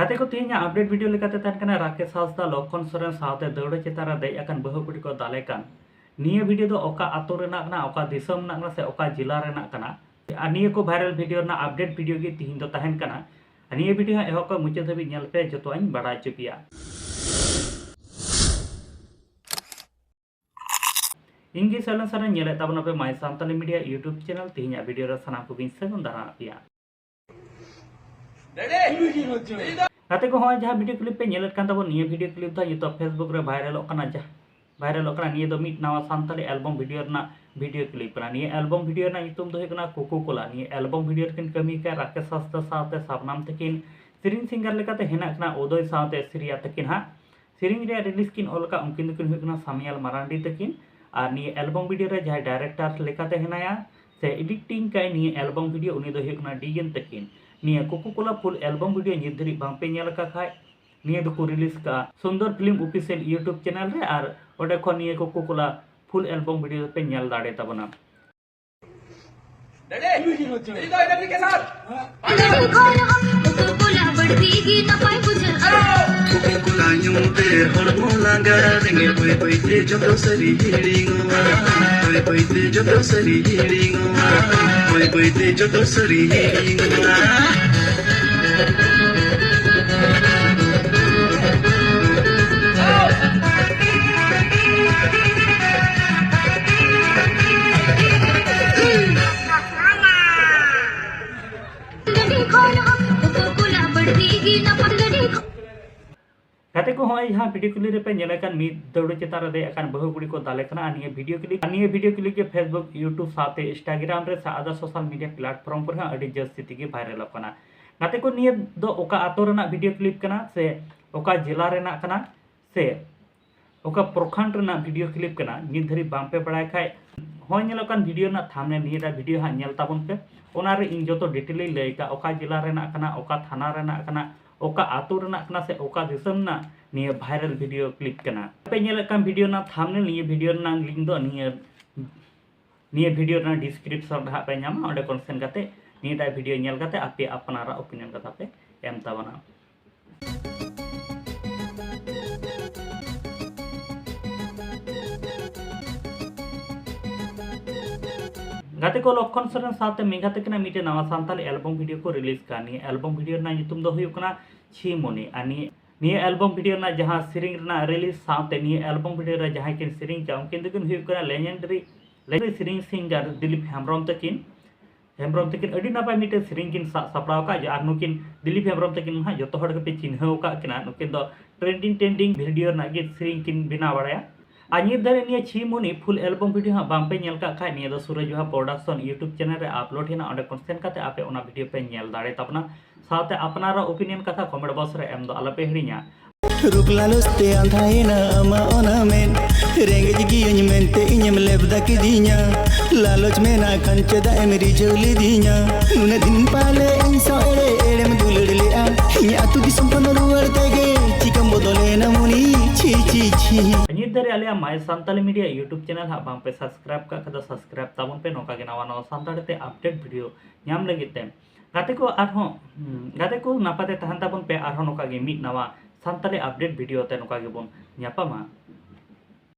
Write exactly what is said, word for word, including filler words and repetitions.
ᱜᱟᱛᱮ ᱠᱚ, ᱛᱮᱦᱮᱧᱟᱜ ᱟᱯᱰᱮᱴ ᱵᱷᱤᱰᱤᱭᱳ ᱞᱮᱠᱟᱛᱮ ᱛᱟᱦᱮᱱ ᱠᱟᱱᱟ ᱨᱟᱠᱮᱥ ᱦᱟᱸᱥᱫᱟ, ᱞᱚᱠᱠᱷᱚᱱ ᱥᱚᱨᱮᱱ ᱥᱟᱶᱛᱮ ᱫᱟᱹᱣᱲᱟᱹ ᱪᱮᱛᱟᱱ ᱨᱮ ᱫᱮᱡ ᱟᱠᱟᱱ ᱵᱟᱹᱦᱩ ᱠᱩᱲᱤ ᱠᱚ ᱫᱟᱞᱮ ᱠᱟᱱ᱾ ᱱᱤᱭᱟᱹ ᱵᱷᱤᱰᱤᱭᱳ ᱫᱚ ᱚᱠᱟ ᱟᱛᱳ ᱨᱮᱱᱟᱜ ᱠᱟᱱᱟ, ᱚᱠᱟ ᱫᱤᱥᱚᱢ ᱨᱮᱱᱟᱜ ᱠᱟᱱᱟ ᱥᱮ ᱚᱠᱟ ᱡᱮᱞᱟ ᱨᱮᱱᱟᱜ ᱠᱟᱱᱟ, ᱟᱨ ᱱᱤᱭᱟᱹ ᱠᱚ ᱵᱷᱟᱭᱨᱟᱞ ᱵᱷᱤᱰᱤᱭᱳ ᱨᱮᱱᱟᱜ ᱟᱯᱰᱮᱴ ᱵᱷᱤᱰᱤᱭᱳ ᱜᱮ ᱛᱤᱦᱤᱧ ᱫᱚ ᱛᱟᱦᱮᱱ ᱠᱟᱱᱟ᱾ ᱟᱨ ᱱᱤᱭᱟᱹ ᱵᱷᱤᱰᱤᱭᱳ ᱦᱟᱸᱜ ᱮᱦᱚᱵ ᱠᱷᱚᱱ ᱢᱩᱪᱟᱹᱫ ᱫᱷᱟᱹᱵᱤᱡ ᱧᱮᱞ ᱯᱮ, ᱡᱚᱛᱚᱣᱟᱜ ᱤᱧ ᱵᱟᱲᱟᱭ ᱦᱚᱪᱚ ᱯᱮᱭᱟ᱾ ᱤᱧ ᱜᱮ ᱥᱟᱭᱞᱮᱱ ᱥᱟᱨᱮᱱ, ᱧᱮᱞᱮᱫ ᱛᱟᱵᱚᱱᱟ ᱯᱮ My Santali Media YouTube channel᱾ ᱛᱤᱦᱤᱧᱟᱜ ᱵᱷᱤᱰᱤᱭᱳ ᱨᱮ ᱥᱟᱱᱟᱢ ᱠᱚᱜᱮᱧ ᱥᱟᱹᱜᱩᱱ ᱫᱟᱨᱟᱢ ᱯᱮᱭᱟ᱾ ᱜᱟᱛᱮ ᱠᱚ, ᱦᱚᱸᱜᱼᱚᱭ ᱡᱟᱦᱟᱸ ᱵᱷᱤᱰᱤᱭᱳ ᱠᱞᱤᱯ ᱯᱮ ᱧᱮᱞᱮᱫ ᱠᱟᱱ ᱛᱟᱵᱚᱱ, ᱱᱤᱭᱟᱹ ᱵᱷᱤᱰᱤᱭᱳ ᱠᱞᱤᱯ ᱫᱚ ᱱᱤᱛᱚᱜ Facebook ᱨᱮ ᱵᱷᱟᱭᱨᱟᱞᱚᱜ ᱠᱟᱱᱟ᱾ ᱡᱟᱦᱟᱸ ᱵᱷᱟᱭᱨᱟᱞᱚᱜ ᱠᱟᱱᱟ, ᱱᱤᱭᱟᱹ ᱫᱚ ᱢᱤᱫ ᱱᱟᱣᱟ ᱥᱟᱱᱛᱟᱲᱤ ᱮᱞᱵᱚᱢ ᱵᱷᱤᱰᱤᱭᱳ ᱨᱮᱱᱟᱜ ᱵᱷᱤᱰᱤᱭᱳ ᱠᱞᱤᱯ ᱠᱟᱱᱟ᱾ ᱱᱤᱭᱟᱹ ᱮᱞᱵᱚᱢ ᱵᱷᱤᱰᱤᱭᱳ ᱨᱮᱱᱟᱜ ᱧᱩᱛᱩᱢ ᱫᱚ ᱦᱩᱭᱩᱜ ᱠᱟᱱᱟ ᱠᱳᱠᱳ ᱠᱳᱞᱟ᱾ ᱱᱤᱭᱟᱹ ᱮᱞᱵᱚᱢ ᱵᱷᱤᱰᱤᱭᱳ ᱨᱮᱠᱤᱱ ᱠᱟᱹᱢᱤ ᱠᱟᱱ ᱨᱟᱠᱮᱥ ᱦᱟᱸᱥᱫᱟ ᱥᱟᱶᱛᱮ ᱥᱟᱵᱱᱟᱢ ᱛᱟᱹᱠᱤᱱ᱾ ᱥᱮᱨᱮᱧ ᱥᱤᱝᱜᱟᱨ ᱞᱮᱠᱟᱛᱮ ᱦᱮᱱᱟᱜ ᱠᱤᱱᱟ ᱩᱫᱚᱭ ᱥᱟᱶᱛᱮ ᱥᱨᱤᱭᱟ ᱛᱟᱹᱠᱤᱱ ᱦᱟᱸᱜ᱾ ᱥᱮᱨᱮᱧ ᱨᱮᱭᱟᱜ ᱨᱤᱞᱤᱡᱽ ᱠᱤᱱ ᱚᱞ ᱟᱠᱟᱫ, ᱩᱱᱠᱤᱱ ᱫᱚᱠᱤᱱ ᱦᱩᱭᱩᱜ ᱠᱟᱱᱟ ᱥᱟᱢᱤᱭᱟᱞ ᱢᱟᱨᱟᱱᱰᱤ ᱛᱟᱹᱠᱤᱱ᱾ ᱟᱨ ᱱᱤᱭᱟᱹ ᱮᱞᱵᱚᱢ ᱵᱷᱤᱰᱤᱭᱳ ᱨᱮ ᱡᱟᱦᱟᱸᱭ ᱰᱟᱭᱨᱮᱠᱴᱟᱨ ᱞᱮᱠᱟᱛᱮ ᱦᱮᱱᱟᱭᱟ ᱥᱮ ᱮᱰᱤᱴᱤᱝ ᱠᱟᱭ ᱱᱤᱭᱟᱹ ᱮᱞᱵᱚᱢ ᱵᱷᱤᱰᱤᱭᱳ, ᱩᱱᱤ ᱫᱚ ᱦᱩᱭᱩᱜ ᱠᱟᱱᱟ ᱰᱤ ᱮᱱ ᱛᱟᱹᱠᱤᱱ᱾ ᱱᱤᱭᱟᱹ ᱠᱳᱠᱳ ᱠᱳᱞᱟ ᱯᱷᱩᱞ ᱮᱞᱵᱚᱢ ᱵᱷᱤᱰᱤᱭᱳ ᱱᱤᱛ ᱫᱷᱟᱹᱨᱤᱡ ᱵᱟᱝᱯᱮ ᱧᱮᱞ ᱟᱠᱟᱫ ᱠᱷᱟᱡ, ᱱᱤᱭᱟᱹ ᱫᱚᱠᱚ ᱨᱤᱞᱤᱡᱽ ᱠᱟᱜᱼᱟ ᱥᱩᱱᱫᱚᱨ ᱯᱷᱤᱞᱢ ᱚᱯᱷᱤᱥᱤᱭᱟᱞ YouTube ᱪᱮᱱᱮᱞ ᱨᱮ, ᱟᱨ ᱚᱸᱰᱮ ᱠᱷᱚᱱ ᱱᱤᱭᱟᱹ ᱠᱳᱠᱳ ᱠᱳᱞᱟ ᱯᱷᱩᱞ ᱮᱞᱵᱚᱢ ᱵᱷᱤᱰᱤᱭᱳ ᱯᱮ ᱧᱮᱞ ᱫᱟᱲᱮ ᱛᱟᱵᱚᱱᱟ᱾ ᱞᱟᱹᱰᱩ ᱠᱷᱚᱱ ᱦᱚᱸ ᱠᱳᱠᱳ ᱠᱳᱞᱟ ᱵᱟᱹᱲᱛᱤ ᱜᱮ ᱱᱟᱯᱟᱭ ᱵᱩᱡᱷᱟᱹᱜᱼᱟ᱾ ᱠᱳᱠᱳ ᱠᱳᱞᱟ ᱧᱩ ᱛᱮ ᱦᱚᱲᱢᱚ ᱞᱟᱸᱜᱟ, ᱨᱮᱸᱜᱮᱡ ᱵᱟᱹᱭ ᱵᱟᱹᱭ ᱛᱮ ᱡᱚᱛᱚ ᱥᱟᱹᱨᱤ ᱦᱤᱲᱤᱧᱚᱜᱼᱟ᱾ ᱵᱟᱹᱭ ᱵᱟᱹᱭ ᱛᱮ ᱡᱚᱛᱚ ᱥᱟᱹᱨᱤ ᱦᱤᱲᱤᱧᱚᱜᱼᱟ᱾ ᱵᱟᱹᱭ ᱵᱟᱹᱭ ᱛᱮ ᱡᱚᱛᱚ ᱥᱟᱹᱨᱤ ᱦᱤᱲᱤᱧᱚᱜᱼᱟ᱾ ᱜᱟᱛᱮ ᱠᱚ, ᱦᱚᱸᱜᱼᱚᱭ ᱡᱟᱦᱟᱸ ᱵᱷᱤᱰᱤᱭᱳ ᱠᱞᱤᱯ ᱨᱮᱯᱮ ᱧᱮᱞᱮ ᱠᱟᱱ ᱢᱤᱫ ᱫᱟᱹᱣᱲᱟᱹ ᱪᱮᱛᱟᱱ ᱨᱮ ᱫᱮᱡ ᱟᱠᱟᱱ ᱵᱟᱹᱦᱩ ᱠᱩᱲᱤ ᱠᱚ ᱫᱟᱞᱮ ᱠᱟᱱᱟ, ᱟᱨ ᱱᱤᱭᱟᱹ ᱵᱷᱤᱰᱤᱭᱳ ᱠᱞᱤᱯ, ᱟᱨ ᱱᱤᱭᱟᱹ ᱵᱷᱤᱰᱤᱭᱳ ᱠᱞᱤᱯ ᱜᱮ Facebook, YouTube ᱥᱟᱶᱛᱮ Instagram ᱨᱮ ᱥᱮ other social media platform ᱠᱚᱨᱮ ᱦᱚᱸ ᱟᱹᱰᱤ ᱡᱟᱹᱥᱛᱤ ᱛᱮᱜᱮ ᱵᱷᱟᱭᱨᱟᱞᱚᱜ ᱠᱟᱱᱟ᱾ ᱜᱟᱛᱮ ᱠᱚ, ᱱᱤᱭᱟᱹ ᱫᱚ ᱚᱠᱟ ᱟᱛᱳ ᱨᱮᱱᱟᱜ ᱵᱷᱤᱰᱤᱭᱳ ᱠᱞᱤᱯ ᱠᱟᱱᱟ ᱥᱮ ᱚᱠᱟ ᱡᱮᱞᱟ ᱨᱮᱱᱟᱜ ᱠᱟᱱᱟ ᱥᱮ ᱚᱠᱟ ᱯᱨᱚᱠᱷᱚᱸᱰ ᱨᱮᱱᱟᱜ ᱵᱷᱤᱰᱤᱭᱳ ᱠᱞᱤᱯ ᱠᱟᱱᱟ, ᱱᱤᱛ ᱫᱷᱟᱹᱨᱤᱡ ᱵᱟᱝᱯᱮ ᱵᱟᱲᱟᱭ ᱠᱷᱟᱡ, ᱦᱚᱸ ᱧᱮᱞᱚᱜ ᱠᱟᱱ ᱵᱷᱤᱰᱤᱭᱳ ᱨᱮᱱᱟᱜ ᱛᱷᱟᱢᱵᱱᱮᱞ, ᱱᱤᱭᱟᱹᱴᱟᱜ ᱵᱷᱤᱰᱤᱭᱳ ᱦᱟᱸᱜ ᱧᱮᱞ ᱛᱟᱵᱚᱱ ᱯᱮ᱾ ᱚᱱᱟᱨᱮ ᱤᱧ ᱡᱚᱛᱚ ᱰᱤᱴᱮᱞ ᱤᱧ ᱞᱟᱹᱭ ᱠᱟᱜᱼᱟ, ᱚᱠᱟ ᱡᱮᱞᱟ ᱨᱮᱱᱟᱜ ᱠᱟᱱᱟ, ᱚᱠᱟ ᱛᱷᱟᱱᱟ ᱨᱮᱱᱟᱜ ᱠᱟᱱᱟ, ᱚᱠᱟ ᱟᱛᱳ ᱨᱮᱱᱟᱜ ᱠᱟᱱᱟ ᱥᱮ ᱚᱠᱟ ᱫᱤᱥᱚᱢ ᱨᱮᱱᱟᱜ ᱱᱤᱭᱟᱹ ᱵᱷᱟᱭᱨᱟᱞ ᱵᱷᱤᱰᱤᱭᱳ ᱠᱞᱤᱯ ᱠᱟᱱᱟ᱾ ᱟᱯᱮ ᱧᱮᱞᱮᱫ ᱠᱟᱱ ᱵᱷᱤᱰᱤᱭᱳ ᱨᱮᱱᱟᱜ ᱛᱷᱟᱢᱵᱱᱮᱞ, ᱱᱤᱭᱟᱹ ᱵᱷᱤᱰᱤᱭᱳ ᱨᱮᱱᱟᱜ ᱞᱤᱝᱠ ᱫᱚ ᱱᱤᱭᱟᱹ, ᱱᱤᱭᱟᱹ ᱵᱷᱤᱰᱤᱭᱳ ᱨᱮᱱᱟᱜ ᱰᱤᱥᱠᱨᱤᱯᱥᱚᱱ ᱨᱮ ᱦᱟᱸᱜ ᱯᱮ ᱧᱟᱢᱟ᱾ ᱚᱸᱰᱮ ᱠᱷᱚᱱ ᱥᱮᱱ ᱠᱟᱛᱮ ᱱᱤᱭᱟᱹᱴᱟᱜ ᱵᱷᱤᱰᱤᱭᱳ ᱧᱮᱞ ᱠᱟᱛᱮ ᱟᱯᱮ ᱟᱯᱱᱟᱨᱟᱜ ᱚᱯᱤᱱᱤᱭᱚᱱ ᱠᱟᱛᱷᱟ ᱯᱮ ᱮᱢ ᱛᱟᱵᱚᱱᱟ᱾ ᱜᱟᱛᱮ ᱠᱚ, ᱞᱚᱠᱠᱷᱚᱱ ᱥᱚᱨᱮᱱ ᱥᱟᱶᱛᱮ ᱢᱮᱜᱷᱟ ᱛᱟᱹᱠᱤᱱᱟᱜ ᱢᱤᱫᱴᱮᱱ ᱱᱟᱣᱟ ᱥᱟᱱᱛᱟᱲᱤ ᱮᱞᱵᱚᱢ ᱵᱷᱤᱰᱤᱭᱳ ᱠᱚ ᱨᱤᱞᱤᱡᱽ ᱠᱟᱜᱼᱟ᱾ ᱱᱤᱭᱟᱹ ᱮᱞᱵᱚᱢ ᱵᱷᱤᱰᱤᱭᱳ ᱨᱮᱱᱟᱜ ᱧᱩᱛᱩᱢ ᱫᱚ ᱦᱩᱭᱩᱜ ᱠᱟᱱᱟ ᱪᱷᱤ ᱢᱚᱱᱤ᱾ ᱟᱨ ᱱᱤᱭᱟᱹ, ᱱᱤᱭᱟᱹ ᱮᱞᱵᱚᱢ ᱵᱷᱤᱰᱤᱭᱳ ᱨᱮᱱᱟᱜ ᱡᱟᱦᱟᱸ ᱥᱮᱨᱮᱧ ᱨᱮᱱᱟᱜ ᱨᱤᱞᱤᱡᱽ ᱥᱟᱶᱛᱮ ᱱᱤᱭᱟᱹ ᱮᱞᱵᱚᱢ ᱵᱷᱤᱰᱤᱭᱳ ᱨᱮ ᱡᱟᱦᱟᱸᱭ ᱠᱤᱱ ᱥᱮᱨᱮᱧ ᱠᱟᱜᱼᱟ, ᱩᱱᱠᱤᱱ ᱫᱚᱠᱤᱱ ᱦᱩᱭᱩᱜ ᱠᱟᱱᱟ ᱞᱮᱡᱮᱱᱰᱟᱨᱤ, ᱞᱮᱡᱮᱱᱰᱟᱨᱤ ᱥᱮᱨᱮᱧ ᱥᱤᱝᱜᱟᱨ ᱫᱤᱞᱤᱯ ᱦᱮᱢᱵᱨᱚᱢ ᱛᱟᱹᱠᱤᱱ᱾ ᱦᱮᱢᱵᱨᱚᱢ ᱛᱟᱹᱠᱤᱱ ᱟᱹᱰᱤ ᱱᱟᱯᱟᱭ ᱢᱤᱫᱴᱮᱱ ᱥᱮᱨᱮᱧ ᱠᱤᱱ ᱥᱟᱵ ᱥᱟᱯᱲᱟᱣ ᱠᱟᱜᱼᱟ, ᱟᱨ ᱱᱩᱠᱤᱱ ᱫᱤᱞᱤᱯ ᱦᱮᱢᱵᱨᱚᱢ ᱛᱟᱹᱠᱤᱱ ᱢᱟ ᱦᱟᱸᱜ ᱡᱚᱛᱚ ᱦᱚᱲ ᱜᱮᱯᱮ ᱪᱤᱱᱦᱟᱹᱣ ᱟᱠᱟᱫ ᱠᱤᱱᱟ᱾ ᱱᱩᱠᱤᱱ ᱫᱚ ᱴᱨᱮᱱᱰᱤᱝ, ᱴᱨᱮᱱᱰᱤᱝ ᱵᱷᱤᱰᱤᱭᱳ ᱨᱮᱱᱟᱜ ᱜᱮ ᱥᱮᱨᱮᱧ ᱠᱤᱱ ᱵᱮᱱᱟᱣ ᱵᱟᱲᱟᱭᱟ᱾ ᱟᱨ ᱱᱤᱛ ᱫᱷᱟᱹᱨᱤᱡ ᱱᱤᱭᱟᱹ ᱪᱷᱤ ᱢᱚᱱᱤ ᱯᱷᱩᱞ ᱮᱞᱵᱚᱢ ᱵᱷᱤᱰᱤᱭᱳ ᱦᱟᱸᱜ ᱵᱟᱝᱯᱮ ᱧᱮᱞ ᱠᱟᱜ ᱠᱷᱟᱡ, ᱱᱤᱭᱟᱹ ᱫᱚ ᱥᱩᱨᱟᱡᱽ ᱵᱟᱦᱟ ᱯᱨᱚᱰᱟᱠᱥᱚᱱ YouTube ᱪᱮᱱᱮᱞ ᱨᱮ ᱟᱯᱞᱳᱰ ᱦᱮᱱᱟᱜᱼᱟ, ᱚᱸᱰᱮ ᱠᱷᱚᱱ ᱥᱮᱱ ᱠᱟᱛᱮ ᱟᱯᱮ ᱚᱱᱟ ᱵᱷᱤᱰᱤᱭᱳ ᱯᱮ ᱧᱮᱞ ᱫᱟᱲᱮ ᱛᱟᱵᱚᱱᱟ᱾ ᱥᱟᱶᱛᱮ ᱟᱯᱱᱟᱨᱟᱜ ᱚᱯᱤᱱᱤᱭᱚᱱ ᱠᱟᱛᱷᱟ ᱠᱚᱢᱮᱱᱴ ᱵᱚᱠᱥ ᱨᱮ ᱮᱢ ᱫᱚ ᱟᱞᱚᱯᱮ ᱦᱤᱲᱤᱧᱟ᱾ ᱨᱩᱯ ᱞᱟᱞᱚᱪ ᱛᱮ ᱟᱸᱫᱷᱟᱭᱮᱱᱟ ᱟᱢᱟᱜ ᱚᱱᱟ ᱢᱮᱫ, ᱨᱮᱸᱜᱮᱡ ᱜᱤᱭᱟᱹᱧ ᱢᱮᱱᱛᱮ ᱤᱧᱮᱢ ᱞᱮᱵᱫᱟ ᱠᱤᱫᱤᱧᱟ᱾ ᱞᱟᱞᱚᱪ ᱢᱮᱱᱟᱜ ᱠᱷᱟᱱ ᱪᱮᱫᱟᱜ ᱮᱢ ᱨᱤᱡᱷᱟᱹᱣ ᱞᱤᱫᱤᱧᱟ? ᱱᱩᱱᱟᱹᱜ ᱫᱤᱱ ᱯᱟᱞᱮ ᱤᱧ ᱥᱟᱶ ᱮᱲᱮ ᱮᱲᱮᱢ ᱫᱩᱞᱟᱹᱲ ᱞᱮᱜᱼᱟ᱾ ᱤᱧ ᱟᱹᱛᱩ ᱫᱤᱥᱚᱢ ᱠᱷᱚᱱ ᱨᱩᱣᱟᱹᱲ ᱛᱮᱜᱮ ᱪᱤᱠᱟᱹᱢ ᱵᱚᱫᱚᱞᱮᱱᱟ ᱢᱩᱱᱤ? ᱪᱷᱤ ᱪᱷᱤ ᱪᱷᱤ᱾ ᱱᱤᱛ ᱫᱷᱟᱹᱨᱤᱡ ᱟᱞᱮᱭᱟᱜ My Santali Media YouTube channel ᱦᱟᱸᱜ ᱵᱟᱝ ᱯᱮ ᱥᱟᱵᱥᱠᱨᱟᱭᱤᱵ ᱠᱟᱜ ᱠᱷᱟᱡ ᱫᱚ ᱥᱟᱵᱥᱠᱨᱟᱭᱤᱵ ᱛᱟᱵᱚᱱ ᱯᱮ, ᱱᱚᱝᱠᱟ ᱜᱮ ᱱᱟᱣᱟ ᱱᱟᱣᱟ ᱥᱟᱱᱛᱟᱲᱤ ᱛᱮ ᱟᱯᱰᱮᱴ ᱵᱷᱤᱰᱤᱭᱳ ᱧᱟᱢ ᱞᱟᱹᱜᱤᱫ ᱛᱮ᱾ ᱜᱟᱛᱮ ᱠᱚ ᱟᱨᱦᱚᱸ, ᱦᱩᱸ, ᱜᱟᱛᱮ ᱠᱚ ᱱᱟᱯᱟᱭ ᱛᱮ ᱛᱟᱦᱮᱱ ᱛᱟᱵᱚᱱ ᱯᱮ, ᱟᱨᱦᱚᱸ ᱱᱚᱝᱠᱟ ᱜᱮ ᱢᱤᱫ ᱱᱟᱣᱟ ᱥᱟᱱᱛᱟᱲᱤ ᱟᱯᱰᱮᱴ ᱵᱷᱤᱰᱤᱭᱳ ᱛᱮ ᱱᱚᱝᱠᱟ ᱜᱮᱵᱚᱱ ᱧᱟᱯᱟᱢᱟ᱾